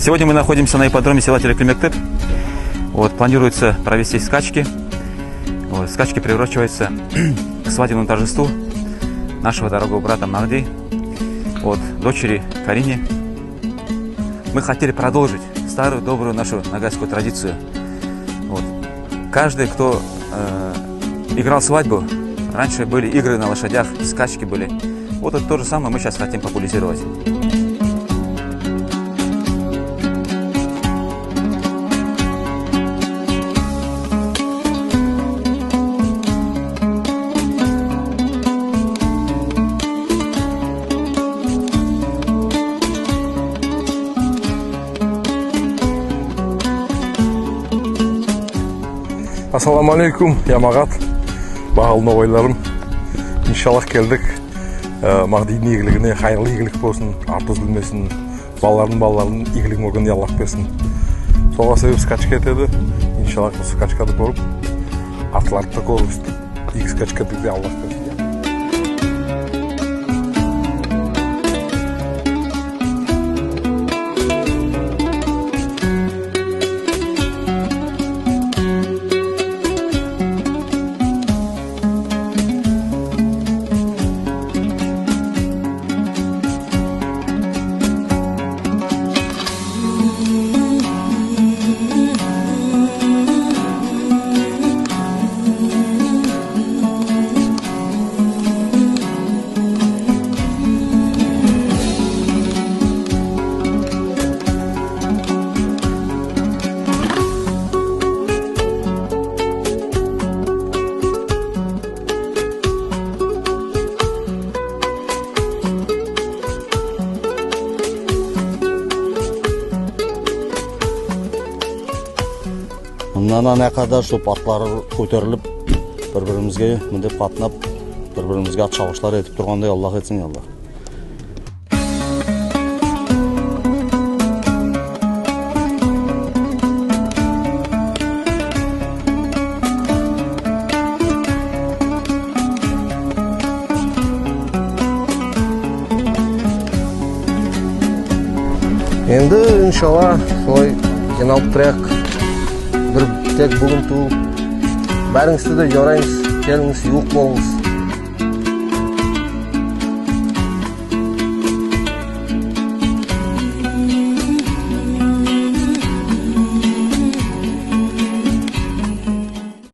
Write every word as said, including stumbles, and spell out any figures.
Сегодня мы находимся на ипподроме села Терекли-Мектеб. Вот, планируется провести скачки. Вот, скачки приурочиваются к свадебному торжеству нашего дорогого брата Махди, вот, дочери Карине. Мы хотели продолжить старую добрую нашу ногайскую традицию. Вот. Каждый, кто э, играл свадьбу, раньше были игры на лошадях, скачки были. Вот это то же самое мы сейчас хотим популяризировать. Ассаламу алейкум, ямагат, баалы ногайларым. Иншаллах келдик. Э, Махдийдинъ ийгилигине, хайырлы ийгилик болсын, арты уьзилмесин, балалардынъ балаларынынъ ийгилигин коьргенге Аллах берсин. Сога себеп скачка этеди. Иншаллах, сол скачкады коьрип, атларды да коьргизип, ийги скачка этеди, Аллах берсин. Мыннан ана кадер сол атлар коьтерилип, бир-биримизге минип катнап, бир-биримизге ат шабыслар этип тургандай Аллах этсин, Аллах. Энди, иншалла, солай йыйналып турайык. Бир тек буьгуьн тувыл. Баьринъизди де йораймыз. Келинъиз, ювык болынъыз.